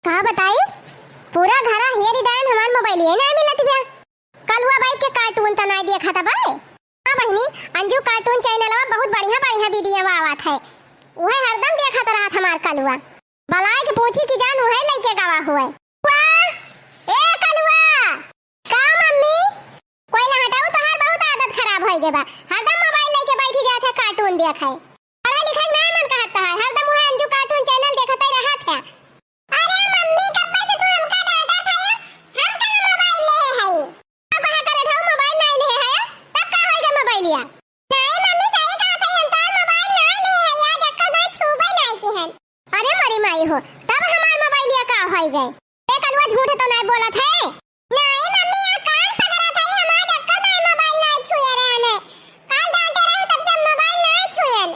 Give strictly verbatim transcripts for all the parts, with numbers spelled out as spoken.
का बताई, पूरा घरा हेरी डायन, हमार मोबाइलिया नाहीं मिलत बिया। कलुआ बैठ के कार्टून त नाहीं देखत बाय। हाँ बहिनी, अंजू कार्टून चैनलवा बहुत बढ़िया बढ़िया वीडियो आवत है, उहे हरदम देखत रहत हमार कलुआ। बलाय के पूछी कि जान उहे लइके गवा हुए। कलुआ, ए कलुआ, का मम्मी? कोई ना हटाऊ, तोहार बहुत आदत खराब होई गे बा, हरदम मोबाइल लइके बैठी जात है, कार्टून देखे। पढ़े लिखे के नाहीं मन कहत तोहार, हरदम उहे अंजू कार्टून चैनल देखते रहत है। अरे मम्मी, कब से तू हमका डांटत है? हम कहाँ मोबाइल लेहे हई? अब कहाँ करे ठाऊ मोबाइल नाहीं लेहे है? तब का होई गे मोबाइलिया? नाहीं मम्मी, सही कहत है, हम तोहार मोबाइल नाहीं लेहे हई, आज तक ना छूबे नाहीं की हन। अरे मरी माई हो, तब हमार मोबाइलिया का होई गे? ए कलुआ, झूठ तो नाहीं बोलत है? नाहीं मम्मी, यहाँ कान पकड़त है, हम आज तक ना मोबाइल नाहीं छुए रहन है। काल डांटे रहे तब से हम मोबाइल नाहीं छुएन।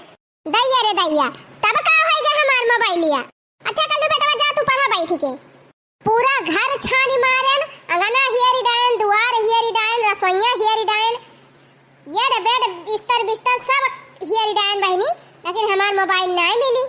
दैया रे दैया, तब का होई गे हमार मोबाइलिया? अच्छा कल्लू बेटवा, जा तू पढ़ा बैठ के। पूरा घर छानी मारेन, अंगना हेरी डायन, दुआर हेरी डायन, रसोइया हेरी डायन, ये रे बेड, बिस्तर, बिस्तर सब हेरी डायन बहिनी, लेकिन हमार मोबाइल नाहीं मिली।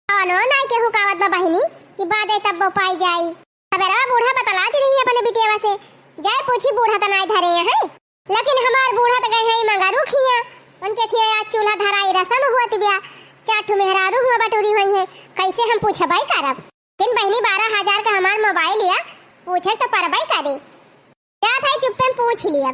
कौनो नाहीं केहू कावत बा बहिनी कि बादे तब वो पाई जाई। सबेरवा बूढ़ा बतलात रही अपने बिटियावा से, जाए पूछी बूढ़ा त नाहीं धरे हैं। लेकिन हमार बूढ़ा त गए हैं मंगरू खिया, उनके खिया आज चूल्हा धराई रसम हुआ तिबिया, चार ठो मेहरारू हुआ बटोरी हुई है, कैसे हम पूछबाई करब? लेकिन बहिनी बारह हजार का हमार मोबाइल या, पूछे तो परबाई करे। जात है चुप्पे में पूछ लिया।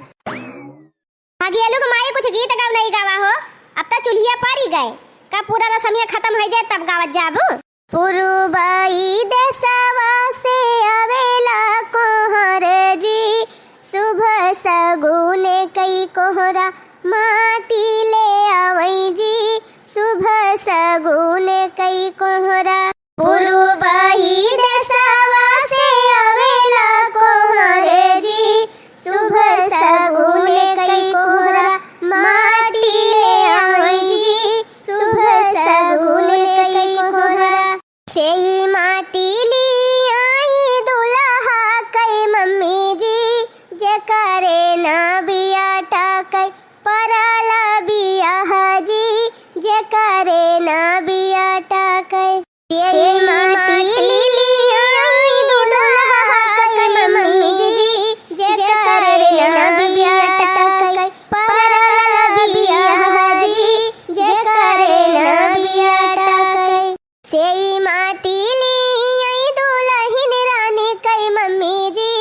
भागियालू के माई कुछ गीत गाओ नाहीं गावा हो, अब तो चुल्हिया पारी गए, का पूरा रसमिया खतम होइ जाए तब गावत जाबू। पुरुबई देसवा से आवेला कोहर जी, शुभ सगुन कई कोहरा माटी ले आवई जी, शुभ सगुन कई कोहरा। पुरुबई देसवा से आवेला कोहर जी, शुभ सगुन कई कोहरा माटी ले आवई जी, शुभ सगुन कई कोहरा। सेई माटी ली आई दुलहा कई मम्मी जी, जे करे ना बिया टाकई, परला बियाह जी, जे करे ना बिया टाकई। सेई माटी ली आई दुलहा कई मम्मी जी, जे करे ना बिया टाकई, परला बियाह जी, जे करे ना बिया टाकई। सेई माटी ली आई दुलहिन रानी कई मम्मी जी,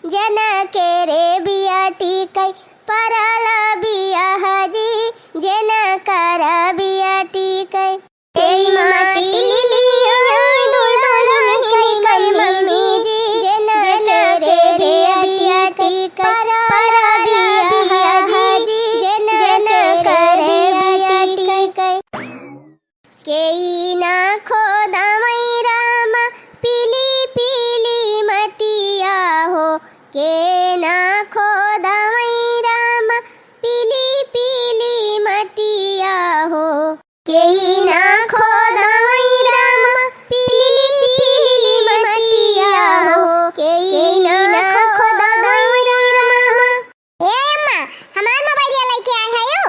जे ना करे बिया टिकई, परला बियाह जी, जे ना करा बिया टिकई। सेई माटी ली आई दुलहिन कई मम्मी जी, जे ना करे बिया टिकई, परला बियाह जी, जे ना करे बिया टिकई। केई ना खोदवई रामा पीली पीली मटिया हो, केई ना खोदवई रामा पीली पीली मटिया हो, केई ना खोदवई रामा पीली पीली मटिया हो, केई ना खोदवई रामा। ए अम्मा, हमार मोबाइलिया लइके आए हयो।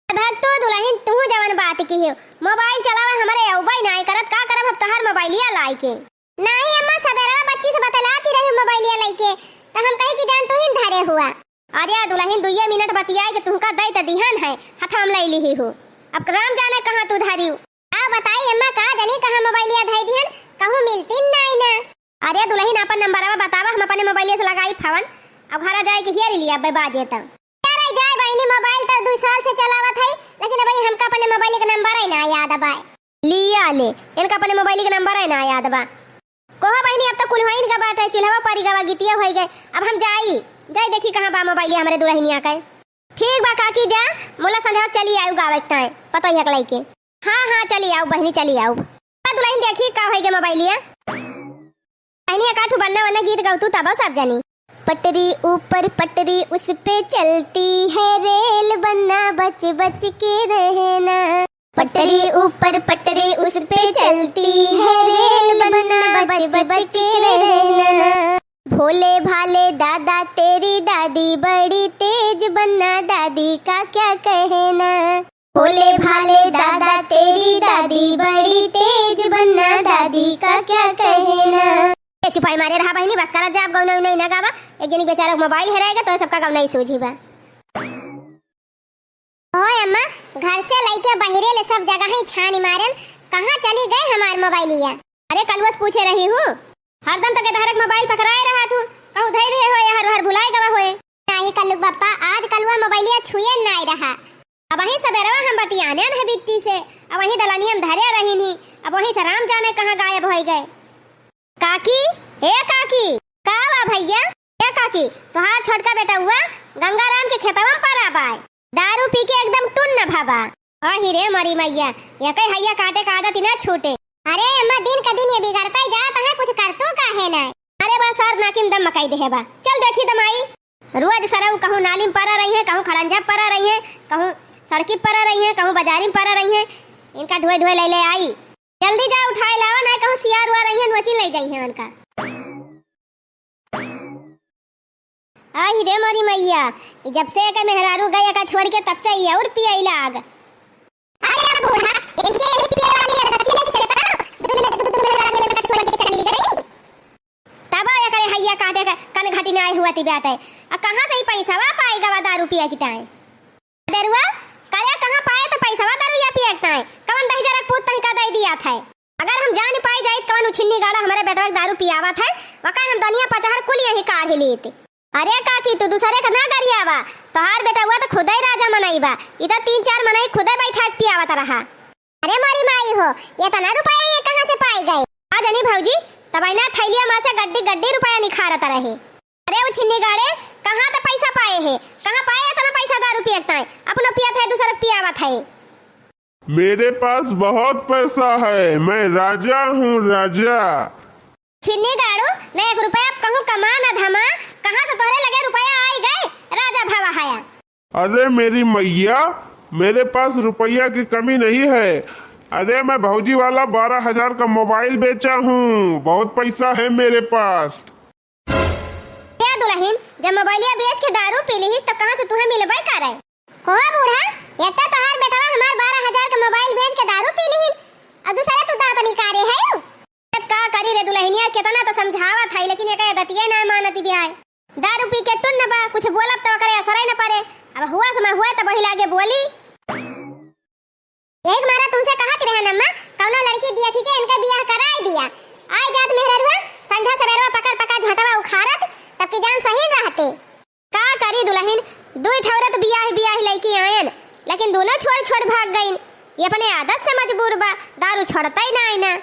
भगतो दुलहिन, तुहू जवन बात किहेउ, मोबाइल चलावे हमरे अउबइ नाहीं करत, का करब हम तोहार मोबाइलिया लाइके? नाहीं अम्मा, सबेरवा बच्ची से बतलाती रही मोबाइलिया लइके, त हम कही कि जान तुहिन धरे हुआ। अरे दुलहिन, दुइये मिनट बतियाइके तुहका दइ त दिहन है, हथवा म लइ लिही हू। अब राम जाने कहाँ तू धरिउ। आ बताई अम्मा, का जनी कहाँ मोबाइलिया धइ दिहन, कहूँ मिलतिन नाहीं ना। अरे दुलहिन, आपन नंबरवा बतावा, हम अपने मोबाइलिया से लगाई फोन। अब घरा जाइके हेरि लिया अब्बे बाजे त। अरे जाए बहिनी, मोबाइल त दुइ साल से चलावत हई, लेकिन अबही हमका अपने मोबाइल के नंबरइ ना याद बा। लिया ले, इनका अपने मोबाइल के नंबरइ ना याद बा। कोहा बहिनी, अब त कुल होइन गा बाटे, चुल्हवा परि गवा, गीतिया होइ गए। अब हम जाई, जाई देखी कहाँ बा मोबाइलिया हमरे दुलहिनिया के। ठीक बा काकी, जा, मुला संध्या चली आउ गावे ताए, पतोहिया के लइके। हाँ, हाँ, चली आउ बहिनी, चली आउ। आ दुलहिन देखी का होइ गए मोबाइलिया। बहिनी, एकाठू बन्ना वन्ना गीत गउतू तब सब जनी। पटरी ऊपर पटरी उस पे चलती है रेल, बन्ना बच बच के रहना। पटरी ऊपर पटरी उस पे चलती है रेल, बन्ना बच बच के रहना। भोले भाले दादा तेरी दादी बड़ी तेज, बन्ना दादी का क्या कहना। भोले भाले दादा तेरी दादी बड़ी तेज, बन्ना दादी का क्या कहना। ए, चुपाई मारे रहा बहिनी, बस करत जा, अब गौना उना ना गावा। एक जनी बेचारा के मोबाइल हेराएगा तो सबका गौना ही सूझी बा। ओए अम्मा, घर से लइके बहिरे ले सब जगह ही छानी मारेन, कहाँ चली गए हमार मोबाइलिया? अरे कलुआ से पूछे रही हूँ, हरदम तके तहरे के मोबाइल पकड़ाए रहा थू, कहूँ धई रहे होए, हर हर भुलाए गवा होए। नाही कल्लू बप्पा, आज कलुआ मोबाइलिया छुए नाई रहा। अब वही सबेरवा हम बतियाने है बिट्टी से, अब वही दलनिया में धरे रही नहीं, अब वही से राम जाने कहाँ गायब होई गए। काकी, ए काकी, का बा भैया? ए काकी, तोहार छोटका बेटउआ गंगाराम के खेतवा में परा बाय, दारू पी के एकदम टुन्न भवा। अहि रे मोरी मैया, यकई हैया काटे का आदत ही ना छूटे। अरे अम्मा, दिन का दिन ये बिगड़ता ही जात है, कुछ करतो काहे ना? अरे बा सार नाकिम दम मकाई देहे बा, चल देखी दमाई। रोज सरऊ कहूँ नाली में परा रही है, कहूँ खड़ंजा परा रही है, कहूँ सड़की परा रही है, कहूँ बाजारी में परा रही है। इनका ढोए ढोए ले ले आई। जल्दी जा उठाए लावा, ना कहूँ सियार उआर रही है, नोचिन ले जाई है उनका। आई रे मोरी मैया, ई जब से एकर मेहरारू गए एका छोड़ के, तब से ई और पिए लाग। अरे बूढ़ा, इनके यही पिए वाली आदत है, इससे तो दुनिया, दुनिया छोड़ के चली गई। तब एकरे हैया काटे के कन घटी ना आए हुआ ती बाटे। आ कहाँ से ई पैसवा पाई गवा दारू पिए की ताई? डेरुआ, करे कहाँ पाए तो पैसवा दारू या पिए की ताई? कवन दहिजरा के पूत तनिका दे दिया था? अगर हम जान पाई जाइत कवन उछिन्नी गाड़ा हमरे बेटवा के दारू पियावत है, वका हम दनिया पचहड़ कुल यही काढ़ लेते। अरे काकी, तू दूसरे का ना गरियावा, तोहार बेटवा तो खुदे राजा मनई बा, ई तो तीन चार मनई खुदे बैठा के पियावत रहा। अरे मोरी माई हो, ये तना रुपया ये कहाँ से पाई गए? आ जानी भौजी, तब ना थैलिया में से गड्डी गड्डी रुपया निखारत रहे। अरे उछिन्नी गाड़े, कहाँ त पैसा पाए है? कहाँ पाए इतना पैसा दारू पिए के ताई? अपनो पियत है, दूसरे के पियावत है। मेरे पास बहुत पैसा है, मैं राजा हूँ, राजा। छिन्नी गाड़ू, न एक रुपया कहूँ कमा न धमा, कहाँ से तोहरे लगे रुपया आई गए? राजा भवा हया। अरे मेरी मैया, मेरे पास रुपया की कमी नहीं है। अरे मैं भौजी वाला बारह हजार का मोबाइल बेचा हूँ, बहुत पैसा है मेरे पास। ए दुलहिन, जब मोबाइलिया बेच के दारू पी लिहिस, तब कहाँ से तुहे मिलबे करे? हो बूढ़ा, एक तो तोहार बेटवा हमार बारह हजार के मोबाइल बेच के दारू पी लिहिन, और दूसरे तू दांत निकारे है। अब का करी रे दुलहिनिया, केतना तो समझावत है, लेकिन एकर आदतिये ना मानत बिया है। दारू पी के टुन्न बा, कुछ बोलब तो ओकरे असरे न पड़े। अब हुआ समय हुआ तो वही लागे बोली। एक मारा तुमसे कहत रहन अम्मा, कौनो लड़की देखी के इनका बियाह कराए दिया। आए जात मेहररुआ, संझा सवेरवा पकड़ पकड़ झटवा उखाड़त, तब की जान सही रहते। का करी दुलहिन, दुई ठौरत बियाह बियाह लइके आयन, लेकिन दोनों छोड़ छोड़ भाग गइन। ये अपने आदत से मजबूर बा, दारू छोड़ता ही ना आईना।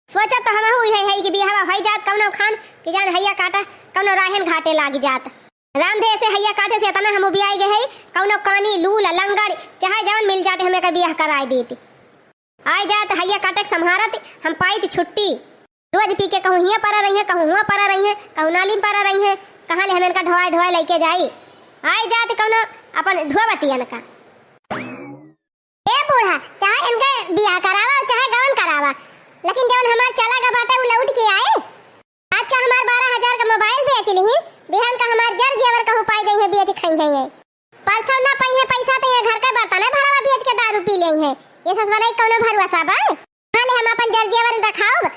सोचत तो हमहू इहे हई कि बियाहवा होई जात कौनो खान कि जान हैया काटा कौनो राहेन घाटे लागी जात। रामधे से हैया काटे से इतना हम उबियाई गए हई, कौनो कानी, लूल, लंगड़, चाहे जवन मिल जाते, हमें का बियाह कराए देती। आए जात हैया काटे के सम्हारत हम पाइत छुट्टी। रोज पी के कहूँ हियाँ परा रही है, कहूँ हुआँ परा रही है, कहूँ नाली में परा रही है, कहाँ ले हम इनका ढोआए ढोआए लइके जाई। आए जात कौनो अपन ढोबती इनका। ए बूढ़ा, चाहे इनके बियाह करावा और चाहे गवन करावा, लेकिन जवन हमार चला गा बाटे उ लौट के आए। आज का हमार बारह हजार का मोबाइल बेच लिही, बिहान का हमार जर जेवर कहूँ पाई जाई है, बेच खाई है ये। परसों ना पाई है पैसा तो ये घर का बर्तन है भड़वा बेच के दारू पी लेई है। ये ससुरा कौनो भरोसा बा? हाँ ले हम अपन जर जेवर रखाउब,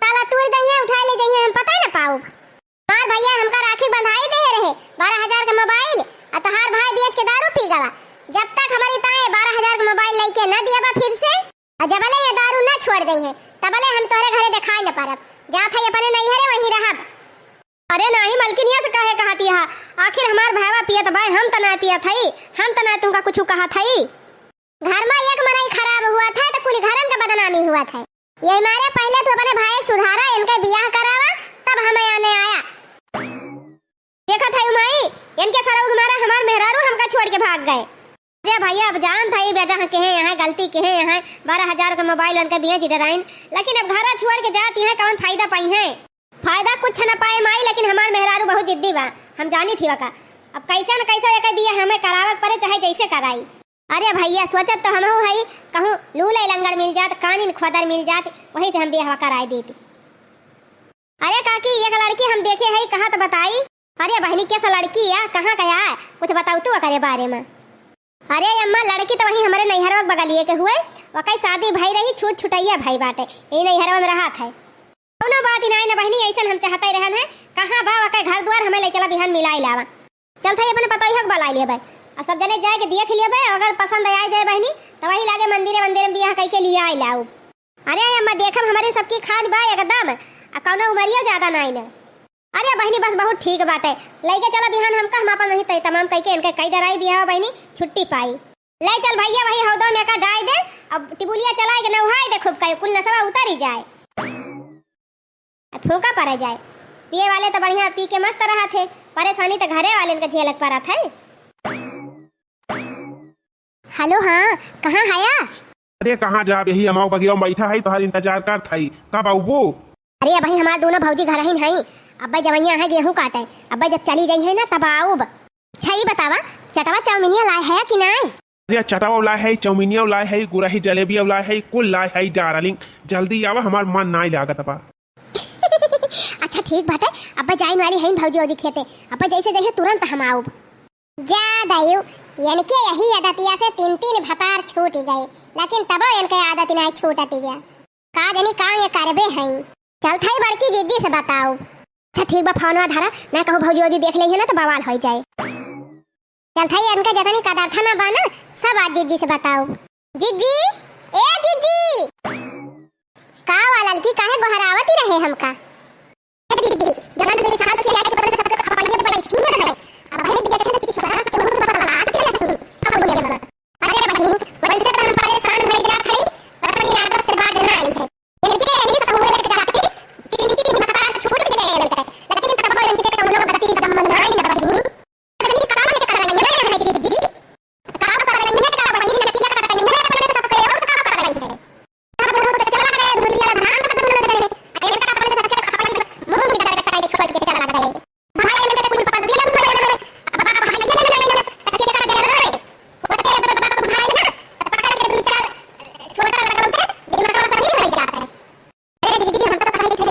ताला तूर दई है, उठाए ले जाई है, हम पता न पाउब। हमार भैया हमका राखी बंधाई दे रहे, बारह हजार का मोबाइल, आ तोहार भाई बेच के दारू पी गवा। जब तक हमारी ताए बारह हजार का मोबाइल लइके न दिया बा फिर से, आ जबले ये दारू न छोड़ दई है, तबले हम तोहरे घरे दिखाई न पारब। जात है अपने नैहरे वहीं रहब। अरे नाही मलकिनिया से काहे कहत यहा, आखिर हमार भाईवा पियत बाय, हम त ना पियत हई, हम त ना तुमका कुछ कहत हई। घर मा एक मनई खराब हुआ था तो कुल घरन का बदनामी हुआ था। यही मारे पहले तू अपने भाई के सुधारा, इनके बियाह करावा, तब हम आने आया। देखत है माई, इनके सरऊ के मारे हमार मेहरारू हमका छोड़ के भाग गए। अरे भैया, अब जानत है बेजा केहे यहाँ गलती केहे यहाँ, बारह हजार का मोबाइल उनके बेच डराइन, लेकिन अब घरा छोड़ के जात यहाँ कौन फायदा पाई है? फायदा कुछ न पाए माई, लेकिन हमार मेहरारू बहुत जिद्दी बा, हम जानी थी वका। अब कैसे न कैसे एकर बियाह हमें करावे के पड़े, चाहे जैसे कराई। अरे भैया, सोचत तो हमहू हई, कहूँ लूले लंगड़ मिल जात, कानिन खोदर मिल जात, वही से हम बियाह कराए देती। अरे काकी, एक लड़की हम देखे हई, कहाँ तो बताई। अरे बहनी, कैसा लड़की है, कहाँ का है, कुछ बताऊ तू ओकरे बारे में। अरे अम्मा, लड़की तो वही हमारे नैहरवा के बगलिए के हुए, वकई शादी भई रही, छूट छुटैया भई बाटे, यही नैहरवा में रहत है। कौनो बात ही नाई न बहनी, ऐसन हम चाहते हमें लइ चला, बिहान मिलाइ लावा। चलत हई अपने पतोहिया के बलाइ लेबे, अउर सब जने जाइके देख लेबे, अगर पसंद आइ जाए बहिनी, त वही लागे मंदिरे मंदिरे में बियाह कइके लियाइ लाउब। अरे अम्मा, देखब हमरे सबकी खान बा एकदम, अ कउनो उमरियो ज्यादा नाहीं न। अरे बहिनी, बस बहुत ठीक बाटे, लइके चला बिहान हमका, हम आपन वहीं तय तमाम कइके इनके कइ डराई बियाह बहिनी, छुट्टी पाई। लइ चल भइया, वही हौदो में का डाइ दे, अब टिबुलिया चलाइ के नउहाइ दे खूब, कहे कुल नसवा उतरी जाए। आ फूंका पड़े जाए। पिए वाले त बढ़िया पी के मस्त रहत है, परेशानी त घरे वालेन के झेलक पड़त है। हेलो, हाँ, कहाँ हया? अरे कहाँ जाब, यही अमाव बगिया में बैठा है, तोहार इंतजार करत है, कब आउबू? अरे अबही हमार दोनों भौजी घरहिन है, अब्बे जवनिया है गेहूं काटे, अब्बे जब चली जइहैं ना तब आउब। अच्छा ई बतावा, चटवा चाउमिनिया लाए हया कि नाय? अरे चटवा लाए है, चाउमिनिया लाए है, गुरही जलेबिया लाए है, कुल लाए है डार्लिंग, जल्दी आवा, हमार मन नाय लागत बा। अच्छा ठीक बाटे, अब्बे जाइन वाली हइन भौजी ओजी खेते, अब्बे जैसे जइहैं तुरंत हम आउब। जा दायू, इनके यही आदतिया से तीन तीन भतार छूटि गए, लेकिन तबो इनके आदत नाय छूटति बिया। का जनी का ये करबे हई। चलत हई बड़की जिज्जी से बताउब। अच्छा ठीक बा, फोनवा धरा, ना कहूँ भौजी ओजी देख लेइहैं ना त बवाल होइ जाए। चलत हई इनका जतनी कदरथा ना बा ना, सब आज जिज्जी से बताउब। जिज्जी, ए जिज्जी। का वा ललकी, काहे गोहरावती रहे हमका? ए जिज्जी, जवन तुझे साहब से आके पता सबके खपाइए पर ठीक है। अब है कि देखे तो पीछे छोरा के मुंह से बात के लगी। अब बोले बोला। अरे बहिनी, वैसे तो हम परेशान हो जात हई, पर अपनी आदत से बाज ना आई है। इनके यही सब हुए लग जाते, तीन तीन भतार छूट गए इनके। लेकिन तब इनके कौनो गलती का दम नहीं ना बहिनी। अरे बहिनी, काम ये कर रही है, है दीदी जी। काम कर रही है, काम कर रही है, लड़कियां कर रही है, अपने सब करे और काम कर रही है। अब वो तो चला गया, धुरिया धान का तुम लोग ने, अरे का अपने सबके खपाई, मुंह की तरह का छोड़ के चला गया। भाई ने कुछ पकड़ दिया, अब बाप भाई ये नहीं, नहीं, नहीं, तकिए का दे रहा है। वो तेरे बाप भाई ना, पकड़ के दो चार सोटा लगा उनके, दिमाग में सही नहीं जाता है। अरे दीदी जी, हम तो कहा थे,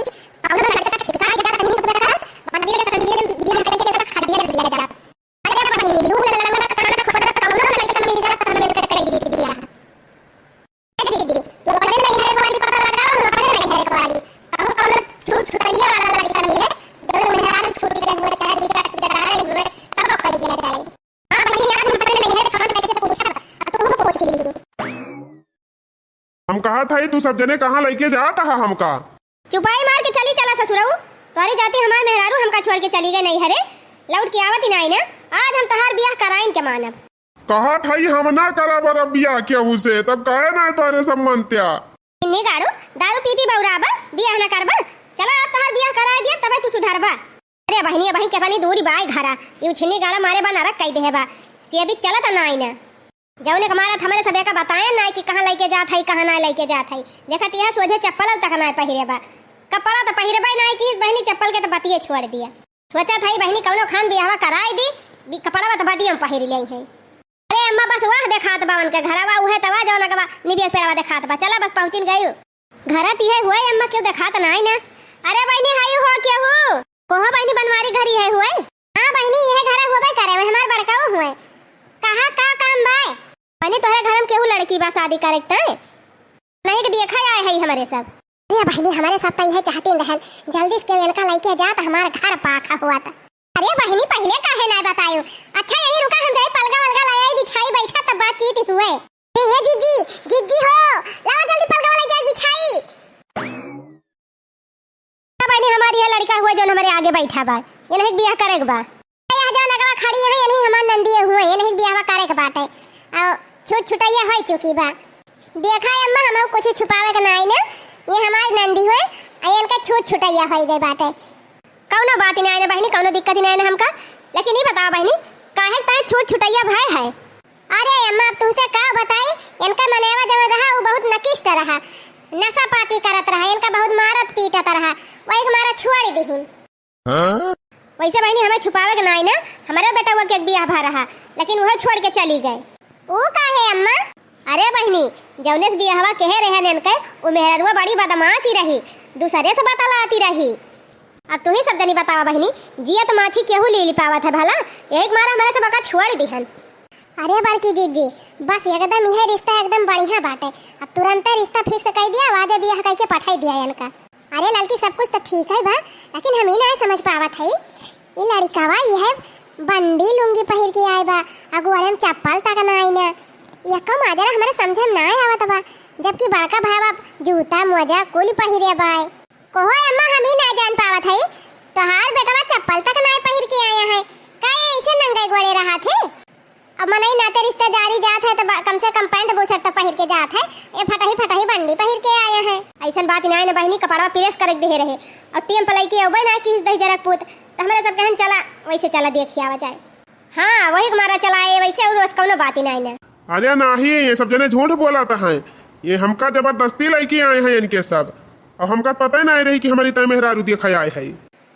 कौन लड़का का छिटका है, जरा तनी को बेटा, मंदिर के संदिर में बियाह करके जरा खा दिया, दिया जा। अरे बहिनी, लूग ललंगना का खाना का खोदरा, कौन लड़का का मिल जाए, तो हमें कर, कर दीजिए बियाह। ए दीदी, तू अपने नैहर वाली पता लगाओ, हम अपने नैहर वाली। कहूँ कौनो छूट छुटैया वाला लड़का मिले, दोनों मेहरारू छूट गए हुए, चाहे रिचार्ज के दाए हुए, तब कर दिया जाए। हाँ बहिनी, आज हम अपने नैहर फोन करके पूछा, अब तू पूछ ली। हम कहा था, तू सब जने कहाँ लइके जात हा हमका? चुपाई मार के चली चला ससुरऊ, तोहरे जाते हमार मेहरारू हमका छोड़ के चली गए नैहरे, लौट के आवत ही नाई ना। आज हम तोहार बियाह कराइन के मानब। कहा था, हम ना करब अब बियाह केहू से, तब काहे ना तोहरे सब मनत्या? इन्ने गाड़ू, दारू पी पी बौराबा, बियाह ना करबा? चला, आज तोहार बियाह कराए दिया, तबे तू सुधरबा। अरे बहिनी, अबहीं केतनी दूर बाय घरा, यू छिन्नी गाड़ा मारे बा नरक कई देहे बा, से अभी चलत नाई ना। जौने के मारत हमरे सबे का बताए नाई कि कहाँ लइके जात हई, कहाँ ना लइके जात हई। देखत यह सोझे चप्पल तक नाई पहिरे बा। कपड़ा त पहिरबे नाई किहिस बहिनी, चप्पल के त बतिये छोड़ दिया। सोचत हई बहिनी कौनो खान बियाहवा कराई दी, बी-, कपड़वा त बदियम पहिर लेई है। अरे अम्मा, बस वह देखात बा उनके घरवा, उहे तवा जौन अगवा निबिया पेड़वा देखात बा। चला बस पहुँचिन गयू। घरा तिहे हुए अम्मा, केहू देखात नाई ना। अरे बहिनी, हाई हो केहू? कहो बहिनी, बनवारी घरी है हुए? हाँ बहिनी, यह घरा हुए करे, वह हमार बड़काऊ हुए। कहा का काम बाय? बहिनी, तोहरे घर में केहू लड़की बा शादी करे के ताई? नहीं के देखा आए है हमरे सब। अरे बहिनी, हमरे सब त यह चाहतीन रहन, जल्दी से केहू इनका लइके जा त हमार घर पाखा हुआ त। अरे बहिनी, पहिले काहे नाय बतायो? अच्छा, यही रुका, हम जाई पलगा वलगा ले आई, बिछाई, बैठा, तब बातचीत हुए। ए, ए जिज्जी, जिज्जी हो, लावा जल्दी पलगा वाला जाए बिछाई। का बहिनी, हमार यह लड़का हुए जौन हमरे आगे बैठा बा, ये नहीं बियाह करे के बा। यह जौन अगवा खड़ी है, ये नहीं हमार नंदिये हुए, ये नहीं बियाह करे के बाटे। और छूट छुटैया होई चुकी बा। देखा अम्मा, हम कुछ छुपावे के नाई ना, ये हमार नंदी हुए, आ इनका छूट छुटैया होई गई बाटे। कौनो बात ही नाई ना बहिनी, कौनो दिक्कत ही नाई ना हमका। लेकिन ये बताओ बहिनी, काहे ताई छूट छुटैया भय है? अरे अम्मा, अब तुमसे का बताई, इनका मनेवा जवन रहा, वो बहुत नकिष्ट रहा, नशा पाती करत रहा, इनका बहुत मारत पीटत रहा, वही के मारा छोड़ दिहिन। हाँ? वैसे बहिनी, हमें छुपावे के नाई ना, हमारे बेटवा के एक बियाह भा रहा, लेकिन वह छोड़ के चली गए। वो काहे अम्मा? अरे बहिनी, जौने से बियाहवा कहे रहे इनके, वो मेहररुआ बड़ी बदमाश ही रही, दूसरे से बतलाती रही। अब तू ही सब जनी बतावा बहिनी, जियत माछी केहू ली ली पावत है भला, यही के मारा हमारे सब का छोड़ दिहन। अरे बड़की दीदी, बस एकदम यह रिश्ता एकदम बढ़िया बाटे। अब तुरंते रिश्ता fix कई दिया, वाजे बियाह कई के पठाई दिया इनका। अरे ललकी, सब कुछ तो ठीक है बा, लेकिन हम ही ना समझ पावत है, ई लड़िकवा इहे बंडी लुंगी पहिर के आए बा, अगुआरे में चप्पल तक नाई ना। यक्को माजरा हमरे समझे में नाई आवत बा, जबकि बड़का भाई बाप जूता मोजा कुल पहिरे बाय। कहो अम्मा, हम ही ना जान पावत हई, तोहार बेटवा चप्पल तक नाई पहिर के आया है, का ये ऐसे नंगे गोड़े रहत है? अब मनई नाते रिश्तेदारी जात है, त बा-, कम से कम पैंट बुशर्ट तो पहिर के जात है। ए फटही फटही बंडी पहिर के आए हैं। ऐसन बात नाय न बहिनी, कपड़वा प्रेस करके देहे रहे। और टेम पर लइके अउबे ना किस दही जरक पूत, त हमरे सब कहन चला, वैसे चला देखी आवा जाए। हाँ, वही के मारा चला आए वैसे, और बस कौनो बात ही नाय न। अरे नाही, ये सब जने झूठ बोलत हैं। ये हमका जबरदस्ती लइके आए हैं इनके सब। और हमका पता ही नाय रही कि हमारी तय मेहरारू देखा आए है।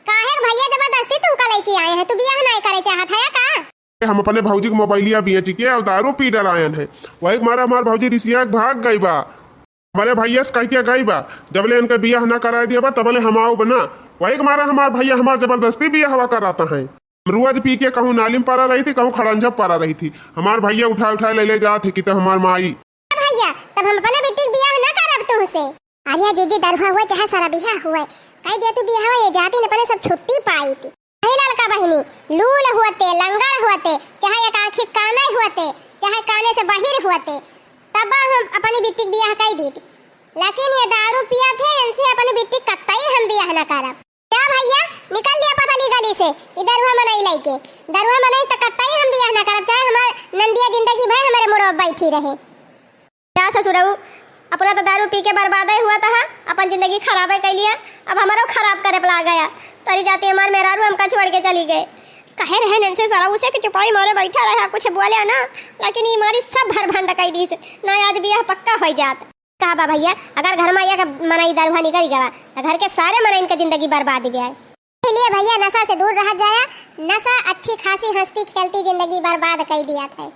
काहे के भैया जबरदस्ती तुमका लइके आए हैं? तू बियाह नाय करे चाहत है या का? हम अपने भौजी के मोबाइलिया बेच के और दारू पी डरायन है। वही के मारा हमार भौजी रिसिया के भाग गई बा। हमारे भैया से कह के गई बा, "जबले इनके बियाह ना कराए दिया बा, तबले हम आउब ना।" वही के मारा हमार भैया हमार जबरदस्ती बियाहवा कराता है। हम रोज पी के कहूँ नालिम पारा रही थी, कहूँ खड़ंजा पारा रही थी। हमार भैया उठा उठा ले ले जात है कि तो हमार माई। भैया, तब हम अपने बिट्टी के बियाह ना करब तुमसे। अरे जीजी, दरुहा हुए चाहे सरबिहा हुए, कह दिया तू बियाहवा ये जाती न अपने सब छुट्टी पाई थी। हे ललका बहिनी, लूल होते, लंगड़ होते, चाहे एक आँखी काने होते, चाहे काने से बहिर होते, तब हम अपनी बिट्टी के बियाह कई दीत। लेकिन ये दारू पियत है, इनसे अपनी बिट्टी कतई हम बियाह न करब। क्या भैया, निकल लिया पतली गली से, ई दरुहा मनई लइके। दरुहा मनई त कतई हम बियाह न करब, चाहे हमार नंदिया जिंदगी भर हमारे मुड़ो बैठी रहे। का ससुरऊ, अपना तो दारू पी के बर्बादे हुआ था, अपन जिंदगी खराबे कर लिया, अब हमारो खराब करे पला गया। तोरी जाती हमार मेहरारू हमका छोड़ के चली गए। कहे रहे नैन्सी सरऊ से कि चुपाई मारे बैठा रहा, कुछ बोले ना, लेकिन ये मारी सब भर भंड कई दीस। ना आज बियाह पक्का हो जात। का बा भैया, अगर घर में एक मनई दरुहा निकल गवा, तो घर के सारे मनइन के जिंदगी बर्बाद गया है। इसीलिए भैया नशा से दूर रहा जाया, नशा अच्छी खासी हंसती खेलती जिंदगी बर्बाद कर दिया था।